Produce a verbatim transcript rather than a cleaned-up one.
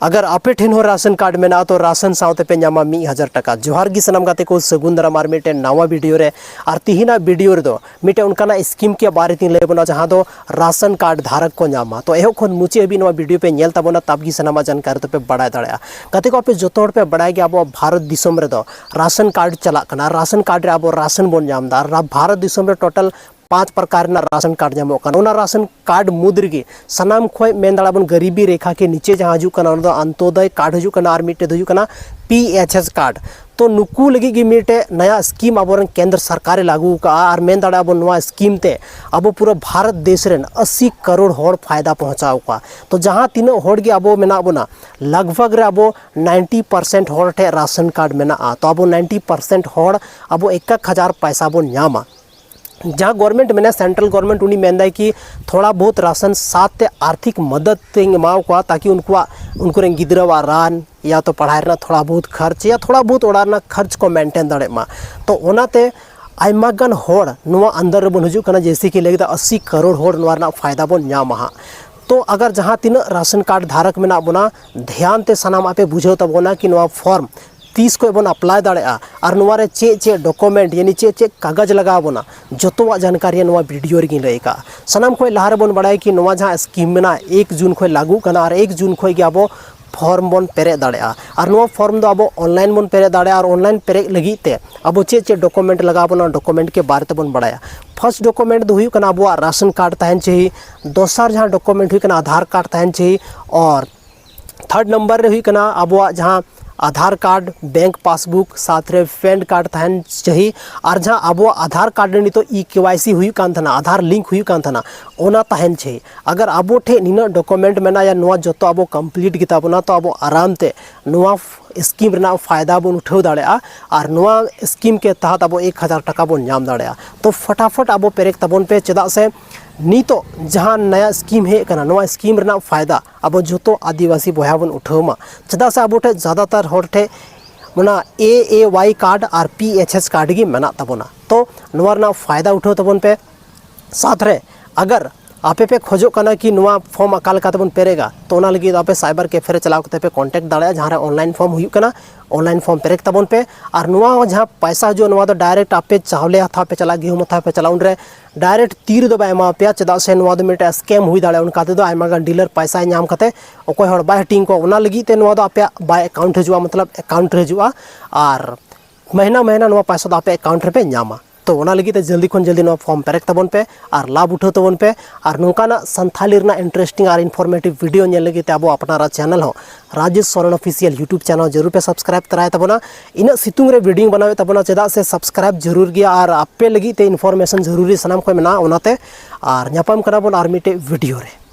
ᱟᱜᱟᱨ ᱟᱯᱮ ᱴᱷᱮᱱ ᱦᱚᱸ ᱨᱟᱥᱚᱱ ᱠᱟᱨᱰ ᱢᱮᱱᱟᱜᱼᱟ, ᱛᱚ ᱨᱟᱥᱚᱱ ᱥᱟᱶᱛᱮ ᱯᱮ ᱧᱟᱢᱟ ᱢᱤᱫ ᱦᱟᱡᱟᱨ ᱴᱟᱠᱟ᱾ ᱡᱚᱦᱟᱨ ᱜᱮ ᱥᱟᱱᱟᱢ ᱜᱟᱛᱮ ᱠᱚ, ᱥᱟᱹᱜᱩᱱ ᱫᱟᱨᱟᱢ ᱟᱨ ᱢᱤᱫᱴᱮᱱ ᱱᱟᱣᱟ ᱵᱷᱤᱰᱤᱭᱳ ᱨᱮ᱾ ᱟᱨ ᱛᱤᱦᱤᱧᱟᱜ ᱵᱷᱤᱰᱤᱭᱳ ᱨᱮᱫᱚ ᱢᱤᱫᱴᱮᱱ ᱚᱱᱠᱟᱱᱟᱜ ᱥᱠᱤᱢ ᱠᱮ ᱵᱟᱨᱮ ᱛᱤᱧ ᱞᱟᱹᱭ ᱟᱵᱚᱱᱟ, ᱡᱟᱦᱟᱸ ᱫᱚ ᱨᱟᱥᱚᱱ ᱠᱟᱨᱰ ᱫᱷᱟᱨᱚᱠ ᱠᱚ ᱧᱟᱢᱟ᱾ ᱛᱚ ᱮᱦᱚᱵ ᱠᱷᱚᱱ ᱢᱩᱪᱟᱹᱫ ᱦᱟᱹᱵᱤᱡ ᱱᱚᱣᱟ ᱵᱷᱤᱰᱤᱭᱳ ᱯᱮ ᱧᱮᱞ ᱛᱟᱵᱚᱱᱟ, ᱛᱟᱵ ᱜᱮ ᱥᱟᱱᱟᱢᱟᱜ ᱡᱟᱱᱠᱟᱨᱤ ᱫᱚᱯᱮ ᱵᱟᱲᱟᱭ ᱫᱟᱲᱮᱭᱟᱜᱼᱟ᱾ ᱜᱟᱛᱮ ᱠᱚ, ᱟᱯᱮ ᱡᱚᱛᱚ ᱦᱚᱲ ᱯᱮ ᱵᱟᱲᱟᱭ ᱜᱮᱭᱟ, ᱟᱵᱚᱣᱟᱜ ᱵᱷᱟᱨᱚᱛ ᱫᱤᱥᱚᱢ ᱨᱮᱫᱚ ᱨᱟᱥᱚᱱ ᱠᱟᱨᱰ ᱪᱟᱞᱟᱜ ᱠᱟᱱᱟ, ᱨᱟᱥᱚᱱ ᱠᱟᱨᱰ ᱨᱮ ᱟᱵᱚ ᱨᱟᱥᱚᱱ ᱵᱚᱱ ᱧᱟᱢ ᱮᱫᱟ᱾ ᱟᱨ ᱵᱷᱟᱨᱚᱛ ᱫᱤᱥᱚᱢ ᱨᱮ ᱴᱳᱴᱟᱞ ᱯᱟᱸᱪ ᱯᱨᱚᱠᱟᱨ ᱨᱮᱱᱟᱜ ᱨᱟᱥᱚᱱ ᱠᱟᱨᱰ ᱧᱟᱢᱚᱜ ᱠᱟᱱᱟ᱾ ᱚᱱᱟ ᱨᱟᱥᱚᱱ ᱠᱟᱨᱰ ᱢᱩᱫᱽ ᱨᱮᱜᱮ ᱥᱟᱱᱟᱢ ᱠᱷᱚᱱ ᱢᱮᱱ ᱫᱟᱲᱮᱭᱟᱜᱼᱟ ᱵᱚᱱ ᱜᱟᱨᱤᱵᱤ ᱨᱮᱠᱷᱟ ᱠᱮ ᱱᱤᱪᱮ ᱡᱟᱦᱟᱸ ᱦᱤᱡᱩᱜ ᱠᱟᱱᱟ, ᱚᱱᱟ ᱫᱚ ᱚᱱᱛᱳᱫᱚᱭ ᱠᱟᱨᱰ ᱦᱤᱡᱩᱜ ᱠᱟᱱᱟ, ᱟᱨ ᱢᱤᱫᱴᱮᱡ ᱫᱚ ᱦᱩᱭᱩᱜ ᱠᱟᱱᱟ ᱯᱤ ᱮᱭᱤᱪ ᱮᱥ ᱠᱟᱨᱰ᱾ ᱛᱚ ᱱᱩᱠᱩ ᱞᱟᱹᱜᱤᱫ ᱜᱮ ᱢᱤᱫᱴᱮᱡ ᱱᱟᱭᱟ ᱥᱠᱤᱢ ᱟᱵᱚᱨᱮᱱ ᱠᱮᱱᱫᱨᱚ ᱥᱚᱨᱠᱟᱨᱮ ᱞᱟᱹᱜᱩ ᱟᱠᱟᱫᱼᱟ᱾ ᱟᱨ ᱢᱮᱱ ᱫᱟᱲᱮᱭᱟᱜᱼᱟ ᱵᱚᱱ ᱱᱚᱣᱟ ᱥᱠᱤᱢ ᱛᱮ ᱟᱵᱚ ᱯᱩᱨᱟᱹ ᱵᱷᱟᱨᱚᱛ ᱫᱮᱥ ᱨᱮᱱ ᱟᱥᱤ ᱠᱟᱨᱳᱲ ᱦᱚᱲ ᱯᱷᱟᱭᱫᱟ ᱯᱚᱦᱚᱸᱪᱟᱣ ᱠᱚᱣᱟ᱾ ᱛᱚ ᱡᱟᱦᱟᱸ ᱛᱤᱱᱟᱹᱜ ᱦᱚᱲ ᱜᱮ ᱟᱵᱚ ᱢᱮᱱᱟᱜ ᱵᱚᱱᱟ, ᱞᱟᱜᱽ ᱵᱷᱟᱜᱽ ᱨᱮ ᱟᱵᱚ ᱱᱟᱭᱤᱱᱴᱤ ᱯᱟᱨᱥᱮᱱᱴ ᱦᱚᱲ ᱴᱷᱮᱱ ᱨᱟᱥᱚᱱ ᱠᱟᱨᱰ ᱢᱮᱱᱟᱜᱼᱟ᱾ ᱛᱚ ᱟᱵᱚ ᱱᱟᱭᱤᱱᱴᱤ ᱯᱟᱨᱥᱮᱱᱴ ᱦᱚᱲ ᱟᱵᱚ ᱮᱠ ᱮᱠ ᱦᱟᱡᱟᱨ ᱯᱟᱭᱥᱟ ᱵᱚᱱ ᱧᱟᱢᱟ᱾ ᱡᱟᱦᱟᱸ ᱜᱚᱨᱢᱮᱱᱴ ᱢᱮᱱᱟᱭᱟ, ᱥᱮᱱᱴᱨᱟᱞ ᱜᱚᱨᱢᱮᱱᱴ, ᱩᱱᱤ ᱢᱮᱱᱫᱟᱭ ᱠᱤ ᱛᱷᱚᱲᱟ ᱵᱚᱦᱩᱛ ᱨᱟᱥᱚᱱ ᱥᱟᱛ ᱛᱮ ᱟᱨᱛᱷᱤᱠ ᱢᱚᱫᱚᱫ ᱛᱮᱧ ᱮᱢᱟᱣ ᱠᱚᱣᱟ, ᱛᱟᱠᱤ ᱩᱱᱠᱩᱣᱟᱜ, ᱩᱱᱠᱩ ᱨᱮᱱ ᱜᱤᱫᱽᱨᱟᱹᱣᱟᱜ ᱨᱟᱱ ᱭᱟ ᱛᱚ ᱯᱟᱲᱦᱟᱭ ᱨᱮᱱᱟᱜ ᱛᱷᱚᱲᱟ ᱵᱚᱦᱩᱛ ᱠᱷᱚᱨᱪ ᱭᱟ ᱛᱷᱚᱲᱟ ᱵᱚᱦᱩᱛ ᱚᱲᱟᱜ ᱨᱮᱱᱟᱜ ᱠᱷᱚᱨᱪ ᱠᱚ ᱢᱮᱱᱴᱮᱱ ᱫᱟᱲᱮᱭᱟᱜ ᱢᱟ᱾ ᱛᱚ ᱚᱱᱟᱛᱮ ᱟᱭᱢᱟ ᱜᱟᱱ ᱦᱚᱲ ᱱᱚᱣᱟ ᱟᱱᱫᱟᱨ ᱨᱮᱵᱚᱱ ᱦᱤᱡᱩᱜ ᱠᱟᱱᱟ, ᱡᱮᱭᱥᱮ ᱠᱤ ᱞᱟᱹᱭ ᱠᱮᱫᱟ ᱟᱥᱤ ᱠᱟᱨᱳᱲ ᱦᱚᱲ ᱱᱚᱣᱟ ᱨᱮᱱᱟᱜ ᱯᱷᱟᱭᱫᱟ ᱵᱚᱱ ᱧᱟᱢᱟ ᱦᱟᱸᱜ᱾ ᱛᱚ ᱟᱜᱟᱨ ᱡᱟᱦᱟᱸ ᱛᱤᱱᱟᱹᱜ ᱨᱟᱥᱚᱱ ᱠᱟᱨᱰ ᱫᱷᱟᱨᱚᱠ ᱢᱮᱱᱟᱜ ᱵᱚᱱᱟ, ᱫᱷᱮᱭᱟᱱ ᱛᱮ ᱥᱟᱱᱟᱢᱟᱜ ᱯᱮ ᱵᱩᱡᱷᱟᱹᱣ ᱛᱟᱵᱚᱱᱟ ᱠᱤ ᱱᱚᱣᱟ ᱯᱷᱚᱨᱢ ᱛᱤᱥ ᱠᱷᱚᱱ ᱵᱚᱱ ᱟᱯᱞᱟᱭ ᱫᱟᱲᱮᱭᱟᱜᱼᱟ ᱟᱨ ᱱᱚᱣᱟ ᱨᱮ ᱪᱮᱫ ᱪᱮᱫ ᱰᱚᱠᱩᱢᱮᱱᱴ, ᱭᱟᱱᱤ ᱪᱮᱫ ᱪᱮᱫ ᱠᱟᱜᱚᱡᱽ ᱞᱟᱜᱟᱣ ᱵᱚᱱᱟ, ᱡᱚᱛᱚᱣᱟᱜ ᱡᱟᱱᱠᱟᱨᱤ ᱱᱚᱣᱟ ᱵᱷᱤᱰᱤᱭᱳ ᱨᱮᱜᱮᱧ ᱞᱟᱹᱭ ᱟᱠᱟᱫᱼᱟ᱾ ᱥᱟᱱᱟᱢ ᱠᱷᱚᱱ ᱞᱟᱦᱟ ᱨᱮᱵᱚᱱ ᱵᱟᱲᱟᱭᱟ ᱠᱤ ᱱᱚᱣᱟ ᱡᱟᱦᱟᱸ ᱥᱠᱤᱢ ᱢᱮᱱᱟᱜᱼᱟ, ᱮᱠ ᱡᱩᱱ ᱠᱷᱚᱱ ᱞᱟᱹᱜᱩᱜ ᱠᱟᱱᱟ ᱟᱨ ᱮᱠ ᱡᱩᱱ ᱠᱷᱚᱱ ᱜᱮ ᱟᱵᱚ ᱯᱷᱚᱨᱢ ᱵᱚᱱ ᱯᱮᱨᱮᱡ ᱫᱟᱲᱮᱭᱟᱜᱼᱟ᱾ ᱟᱨ ᱱᱚᱣᱟ ᱯᱷᱚᱨᱢ ᱫᱚ ᱟᱵᱚ ᱚᱱᱞᱟᱭᱤᱱ ᱵᱚᱱ ᱯᱮᱨᱮᱡ ᱫᱟᱲᱮᱭᱟᱜᱼᱟ᱾ ᱟᱨ ᱚᱱᱞᱟᱭᱤᱱ ᱯᱮᱨᱮᱡ ᱞᱟᱹᱜᱤᱫ ᱛᱮ ᱟᱵᱚ ᱪᱮᱫ ᱪᱮᱫ ᱰᱚᱠᱩᱢᱮᱱᱴ ᱞᱟᱜᱟᱣ ᱵᱚᱱᱟ, ᱰᱚᱠᱩᱢᱮᱱᱴ ᱠᱮ ᱵᱟᱨᱮ ᱛᱮᱵᱚᱱ ᱵᱟᱲᱟᱭᱟ᱾ ᱯᱷᱟᱨᱥᱴ ᱰᱚᱠᱩᱢᱮᱱᱴ ᱫᱚ ᱦᱩᱭᱩᱜ ᱠᱟᱱᱟ ᱟᱵᱚᱣᱟᱜ ᱨᱟᱥᱚᱱ ᱠᱟᱨᱰ ᱛᱟᱦᱮᱱ ᱪᱟᱹᱦᱤ, ᱫᱚᱥᱟᱨ ᱡᱟᱦᱟᱸ ᱰᱚᱠᱩᱢᱮᱱᱴ ᱦᱩᱭᱩᱜ ᱠᱟᱱᱟ ᱟᱫᱷᱟᱨ ᱠᱟᱨᱰ ᱛᱟᱦᱮᱱ ᱪᱟᱹᱦᱤ, ᱟᱨ ᱛᱷᱟᱨᱰ ᱱᱟᱢᱵᱟᱨ ᱨᱮ ᱦᱩᱭᱩᱜ ᱠᱟᱱᱟ ᱟᱵᱚᱣᱟᱜ ᱡᱟᱦᱟᱸ ᱟᱫᱷᱟᱨ ᱠᱟᱨᱰ, ᱵᱮᱝᱠ ᱯᱟᱥᱵᱩᱠ, ᱥᱟᱛ ᱨᱮ ᱯᱮᱱ ᱠᱟᱨᱰ ᱛᱟᱦᱮᱱ ᱪᱟᱹᱦᱤ᱾ ᱟᱨ ᱡᱟᱦᱟᱸ ᱟᱵᱚᱣᱟᱜ ᱟᱫᱷᱟᱨ ᱠᱟᱨᱰ ᱨᱮ ᱱᱤᱛᱚᱜ ᱤ ᱠᱮ ᱣᱟᱭ ᱥᱤ ᱦᱩᱭᱩᱜ ᱠᱟᱱ ᱛᱟᱦᱮᱱᱟ, ᱟᱫᱷᱟᱨ ᱞᱤᱝᱠ ᱦᱩᱭᱩᱜ ᱠᱟᱱ ᱛᱟᱦᱮᱱᱟ, ᱚᱱᱟ ᱛᱟᱦᱮᱱ ᱪᱟᱹᱦᱤ᱾ ᱟᱜᱟᱨ ᱟᱵᱚ ᱴᱷᱮᱱ ᱱᱤᱱᱟᱹᱜ ᱰᱚᱠᱩᱢᱮᱱᱴ ᱢᱮᱱᱟᱜᱼᱟ, ᱱᱚᱣᱟ ᱡᱚᱛᱚ ᱟᱵᱚ ᱠᱚᱢᱯᱞᱤᱴ ᱜᱮᱛᱟ ᱵᱚᱱᱟ, ᱛᱚ ᱟᱵᱚ ᱟᱨᱟᱢ ᱛᱮ ᱱᱚᱣᱟ ᱥᱠᱤᱢ ᱨᱮᱱᱟᱜ ᱯᱷᱟᱭᱫᱟ ᱵᱚᱱ ᱩᱴᱷᱟᱹᱣ ᱫᱟᱲᱮᱭᱟᱜᱼᱟ᱾ ᱟᱨ ᱱᱚᱣᱟ ᱥᱠᱤᱢ ᱠᱮ ᱛᱟᱦᱟᱛ ᱟᱵᱚ ᱮᱠ ᱦᱟᱡᱟᱨ ᱴᱟᱠᱟ ᱵᱚᱱ ᱧᱟᱢ ᱫᱟᱲᱮᱭᱟᱜᱼᱟ᱾ ᱛᱚ ᱯᱷᱟᱴᱟᱯᱷᱟᱴ ᱟᱵᱚ ᱯᱮᱨᱮᱡ ᱛᱟᱵᱚᱱ ᱯᱮ, ᱪᱮᱫᱟᱜ ᱥᱮ ᱱᱤᱛᱚᱜ ᱡᱟᱦᱟᱸ ᱱᱟᱭᱟ ᱥᱠᱤᱢ ᱦᱮᱡ ᱟᱠᱟᱱᱟ, ᱱᱚᱣᱟ ᱥᱠᱤᱢ ᱨᱮᱱᱟᱜ ᱯᱷᱟᱭᱫᱟ ᱟᱵᱚ ᱡᱚᱛᱚ ᱟᱹᱫᱤᱵᱟᱹᱥᱤ ᱵᱚᱭᱦᱟ ᱵᱚᱱ ᱩᱴᱷᱟᱹᱣ ᱢᱟ᱾ ᱪᱮᱫᱟᱜ ᱥᱮ ᱟᱵᱚ ᱴᱷᱮᱱ ᱡᱟᱫᱟᱛᱟᱨ ᱦᱚᱲ ᱴᱷᱮᱱ ᱚᱱᱟ ᱮ ᱮ ᱣᱟᱭ ᱠᱟᱨᱰ ᱟᱨ ᱯᱤ ᱮᱭᱤᱪ ᱮᱥ ᱠᱟᱨᱰ ᱜᱮ ᱢᱮᱱᱟᱜ ᱛᱟᱵᱚᱱᱟ᱾ ᱛᱚ ᱱᱚᱣᱟ ᱨᱮᱱᱟᱜ ᱯᱷᱟᱭᱫᱟ ᱩᱴᱷᱟᱹᱣ ᱛᱟᱵᱚᱱ ᱯᱮ᱾ ᱥᱟᱛ ᱨᱮ ᱟᱜᱟᱨ ᱟᱯᱮ ᱯᱮ ᱠᱷᱚᱡᱚᱜ ᱠᱟᱱᱟ ᱠᱤ ᱱᱚᱣᱟ form ᱚᱠᱟ ᱞᱮᱠᱟ ᱛᱮᱵᱚᱱ ᱯᱮᱨᱮᱜᱟ, ᱛᱚ ᱚᱱᱟ ᱞᱟᱹᱜᱤᱫ ᱟᱯᱮ cyber cafe ᱨᱮ ᱪᱟᱞᱟᱣ ᱠᱟᱛᱮ ᱯᱮ contact ᱫᱟᱲᱮᱭᱟᱜᱼᱟ, ᱡᱟᱦᱟᱸ ᱨᱮ online form ᱦᱩᱭᱩᱜ ᱠᱟᱱᱟ, online form ᱯᱮᱨᱮᱡ ᱛᱟᱵᱚᱱ ᱯᱮ᱾ ᱟᱨ ᱱᱚᱣᱟ ᱦᱚᱸ ᱡᱟᱦᱟᱸ ᱯᱟᱭᱥᱟ ᱦᱤᱡᱩᱜᱼᱟ, ᱱᱚᱣᱟ ᱫᱚ direct ᱟᱯᱮ ᱪᱟᱣᱞᱮ ᱦᱟᱛᱟᱣ ᱯᱮ ᱪᱟᱞᱟᱜᱼᱟ, ᱜᱩᱦᱩᱢ ᱦᱟᱛᱟᱣ ᱯᱮ ᱪᱟᱞᱟᱜᱼᱟ, ᱩᱱᱨᱮ direct ᱛᱤ ᱨᱮᱫᱚ ᱵᱟᱭ ᱮᱢᱟ ᱯᱮᱭᱟ, ᱪᱮᱫᱟᱜ ᱥᱮ ᱱᱚᱣᱟ ᱫᱚ ᱢᱤᱫᱴᱮᱱ scam ᱦᱩᱭ ᱫᱟᱲᱮᱭᱟᱜᱼᱟ᱾ ᱚᱱᱠᱟ ᱛᱮᱫᱚ ᱟᱭᱢᱟ ᱜᱟᱱ dealer ᱯᱟᱭᱥᱟᱭ ᱧᱟᱢ ᱠᱟᱛᱮ ᱚᱠᱚᱭ ᱦᱚᱲ ᱵᱟᱭ ᱦᱟᱹᱴᱤᱧ ᱠᱚᱣᱟ᱾ ᱚᱱᱟ ᱞᱟᱹᱜᱤᱫ ᱛᱮ ᱱᱚᱣᱟ ᱫᱚ ᱟᱯᱮᱭᱟᱜ by account ᱦᱤᱡᱩᱜᱼᱟ, ᱢᱚᱛᱞᱚᱵ account ᱨᱮ ᱦᱤᱡᱩᱜᱼᱟ, ᱟᱨ ᱢᱟᱹᱦᱱᱟᱹ ᱢᱟᱹᱦᱱᱟᱹ ᱱᱚᱣᱟ ᱯᱟᱭᱥᱟ ᱫᱚ ᱟᱯᱮ account ᱨᱮᱯᱮ ᱧᱟᱢᱟ᱾ ᱛᱚ ᱚᱱᱟ ᱞᱟᱹᱜᱤᱫ ᱛᱮ ᱡᱚᱞᱫᱤ ᱠᱷᱚᱱ ᱡᱚᱞᱫᱤ ᱱᱚᱣᱟ form ᱯᱮᱨᱮᱡ ᱛᱟᱵᱚᱱ ᱯᱮ ᱟᱨ ᱞᱟᱵᱷ ᱩᱴᱷᱟᱹᱣ ᱛᱟᱵᱚᱱ ᱯᱮ᱾ ᱟᱨ ᱱᱚᱝᱠᱟᱱᱟᱜ ᱥᱟᱱᱛᱷᱟᱞᱤ ᱨᱮᱱᱟᱜ interesting ᱟᱨ informative video ᱧᱮᱞ ᱞᱟᱹᱜᱤᱫ ᱛᱮ ᱟᱵᱚ ᱟᱯᱱᱟᱨᱟᱜ channel ᱦᱚᱸ, Rajesh Soren official YouTube channel ᱡᱟᱹᱨᱩᱲ ᱯᱮ subscribe ᱛᱚᱨᱟᱭ ᱛᱟᱵᱚᱱᱟ᱾ ᱤᱱᱟᱹᱜ ᱥᱤᱛᱩᱝ ᱨᱮ video ᱵᱮᱱᱟᱣᱮᱫ ᱛᱟᱵᱚᱱᱟ, ᱪᱮᱫᱟᱜ ᱥᱮ subscribe ᱡᱟᱹᱨᱩᱲ ᱜᱮᱭᱟ ᱟᱨ ᱟᱯᱮ ᱞᱟᱹᱜᱤᱫ ᱛᱮ information ᱡᱟᱹᱨᱩᱨᱤ ᱥᱟᱱᱟᱢ ᱠᱷᱚᱱ ᱢᱮᱱᱟᱜᱼᱟ, ᱚᱱᱟᱛᱮ᱾ ᱟᱨ ᱧᱟᱯᱟᱢ ᱠᱟᱱᱟ ᱵᱚᱱ ᱟᱨ ᱢᱤᱫᱴᱮᱡ video ᱨᱮ᱾